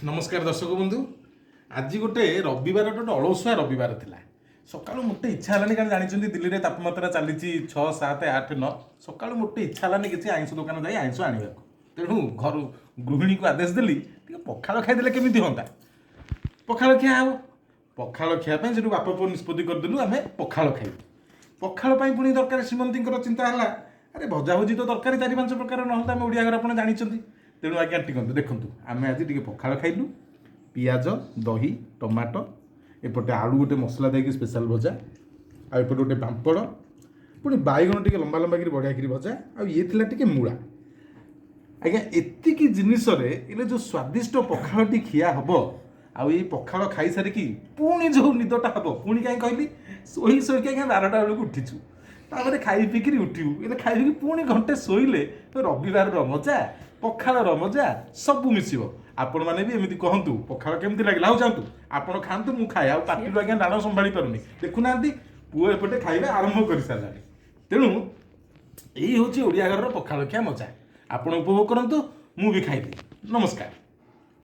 ନମସ୍କାର ଦର୍ଶକ ବନ୍ଧୁ। ଆଜି ଗୋଟେ ରବିବାର, ଗୋଟେ ଅଳସୁଆ ରବିବାର ଥିଲା। ସକାଳୁ ମୋଟେ ଇଚ୍ଛା ହେଲାନି, କାରଣ ଜାଣିଛନ୍ତି ଦିଲ୍ଲୀରେ ତାପମାତ୍ରା ଚାଲିଛି 6, 7, 8, 9। ସକାଳୁ ମୋଟେ ଇଚ୍ଛା ହେଲାନି କିଛି ଆଇଁଷ ଦୋକାନ ଯାଇ ଆଇଁଷ ଆଣିବାକୁ। ତେଣୁ ଘରୁ ଗୃହିଣୀକୁ ଆଦେଶ ଦେଲି, ଟିକେ ପଖାଳ ଖାଇଦେଲେ କେମିତି ହୁଅନ୍ତା, ପଖାଳ ଖିଆ ହେବ। ପଖାଳ ଖିଆ ପାଇଁ ସେଠୁ ବାପ ପୁଅ ନିଷ୍ପତ୍ତି କରିଦେଲୁ, ଆମେ ପଖାଳ ଖାଇବୁ। ପଖାଳ ପାଇଁ ପୁଣି ଦରକାର, ଶ୍ରୀମନ୍ତୀଙ୍କର ଚିନ୍ତା ହେଲା, ଆରେ ଭଜାଭୁଜି ତ ଦରକାର 4-5 ପ୍ରକାର, ନହେଲେ ତ ଆମେ ଓଡ଼ିଆ ଘର, ଆପଣ ଜାଣିଛନ୍ତି। ତେଣୁ ଆଜ୍ଞା ଟିକନ୍ତୁ ଦେଖନ୍ତୁ, ଆମେ ଆଜି ଟିକେ ପଖାଳ ଖାଇଲୁ। ପିଆଜ, ଦହି, ଟମାଟୋ, ଏପଟେ ଆଳୁ ଗୋଟେ ମସଲା ଦେଇକି ସ୍ପେଶାଲ ଭଜା, ଆଉ ଏପଟେ ଗୋଟେ ପାମ୍ପଡ଼, ପୁଣି ବାଇଗଣ ଟିକେ ଲମ୍ବା ଲମ୍ବା କରି ବଢ଼ିଆ କରି ଭଜା, ଆଉ ଇଏ ଥିଲା ଟିକେ ମୂଳା। ଆଜ୍ଞା, ଏତିକି ଜିନିଷରେ ଏଲେ ଯେଉଁ ସ୍ୱାଦିଷ୍ଟ ପଖାଳଟି ଖିଆ ହେବ, ଆଉ ଏଇ ପଖାଳ ଖାଇସାରିକି ପୁଣି ଯେଉଁ ନିଦଟା ହେବ, ପୁଣି କାହିଁ କହିଲି, ଶୋଇ ଶୋଇକି ଆଜ୍ଞା 12ଟା ବେଳକୁ ଉଠିଛୁ। ତାପରେ ଖାଇ ପିଇକିରି ଉଠିବୁ, ଏଲେ ଖାଇ ପିଇକି ପୁଣି ଘଣ୍ଟେ ଶୋଇଲେ ରବିବାରର ମଜା, ପଖାଳର ମଜା ସବୁ ମିଶିବ। ଆପଣମାନେ ବି ଏମିତି କହନ୍ତୁ, ପଖାଳ କେମିତି ଲାଗିଲା। ଆଉ ଯାଆନ୍ତୁ, ଆପଣ ଖାଆନ୍ତୁ, ମୁଁ ଖାଏ। ଆଉ ପାଟିରୁ ଆଜ୍ଞା ଡାଳ ସମ୍ଭାଳି ପାରୁନି। ଦେଖୁନାହାନ୍ତି, ପୁଅ ଏପଟେ ଖାଇବା ଆରମ୍ଭ କରିସାରିଲାଣି। ତେଣୁ ଏଇ ହେଉଛି ଓଡ଼ିଆ ଘରର ପଖାଳ ଖିଆ ମଜା। ଆପଣ ଉପଭୋଗ କରନ୍ତୁ, ମୁଁ ବି ଖାଇବି। ନମସ୍କାର।